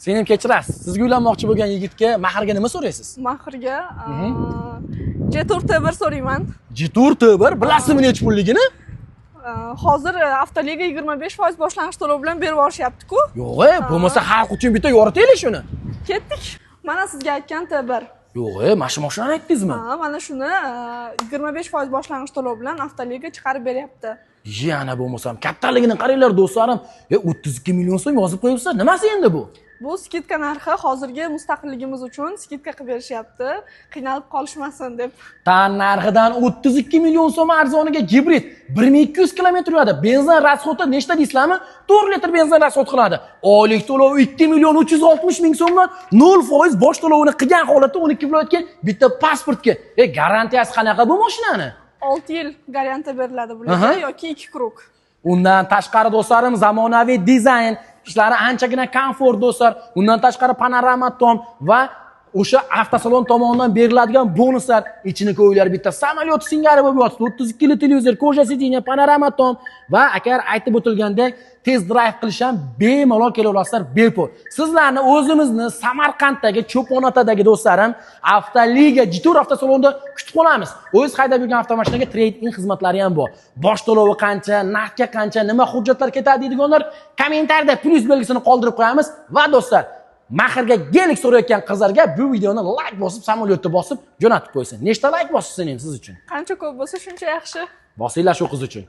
Sen ham kechirasiz. Sizga uylanmoqchi bo'lgan yigitga mahrga nima so'raysiz? Mahrga Jetour T1 so'rayman. Jetour T1, bilasizmi nechi pulligini? Hozir Avtoliga 25% boshlang'ich to'lov bilan berib yuborishyapti-ku. Yo'q, bo'lmasa xalq uchun bitta yoritaylik shuni. Ketdik. Mana sizga aytgan T1. Yo'q, mana shu mashinani aytdingizmi? Ha, mana shuni 25% boshlang'ich to'lov bilan Avtoliga chiqarib beryapti. Yana bo'lmasam kattaligini qaranglar, do'stlarim. 32 million so'm yozib qo'yibsizlar. Nimasi endi bu? Bu скидка narxi, hozirgi mustaqilligimiz uchun скидка qilib berishyapti. Qiynalib qolishmasin deb. Tan narxidan 32 million so'm arzoniga gibrid 1200 kilometr yuradi. Benzin расход i nechta deysizlarmi? 4 litr benzin расход qiladi. Oylik to'lovi 2 million 360 ming so'mdan 0% bosh to'lovini qilgan holatda 12 viloyatga bitta pasportga. Garantiyasi qanaqa bu mashinani? 6 yil garantiya beriladi bularga yoki 2 круг. Undan tashqari, do'stlarim, zamonaviy dizayn, ishlari anchagina komfort, do'stlar. Undan tashqari panorama tom va o'sha avtosalon tomonidan beriladigan bonuslar, ichini ko'ylar bitta samolyot singari bo'lib yotibdi. 32 li televizor, кожа сиденья, panorama tom va agar aytib o'tilgandek, test drive qilish ham bemalol kelaverasizlar, bepul. Sizlarni o'zimizni Samarqanddagi Cho'ponotadagi, do'stlarim, Avtoliga Jetour avtosalonida kutib qolamiz. O'zingiz haydab yurgan avtomashinaga trade in xizmatlari ham bor. Bosh to'lovi qancha, narxga qancha, nima hujjatlar ketadi deydiganlar kommentariyada plyus belgisini qoldirib qo'yamiz va do'stlar, mahrga Gelik so'rayotgan qizlarga bu videoni layk bosib, samolyotda bosib jo'natib qo'ysin. Nechta layk bosishsin endi siz uchun? Qancha ko'p bo'lsa, shuncha yaxshi. Bosinglar shu qiz uchun.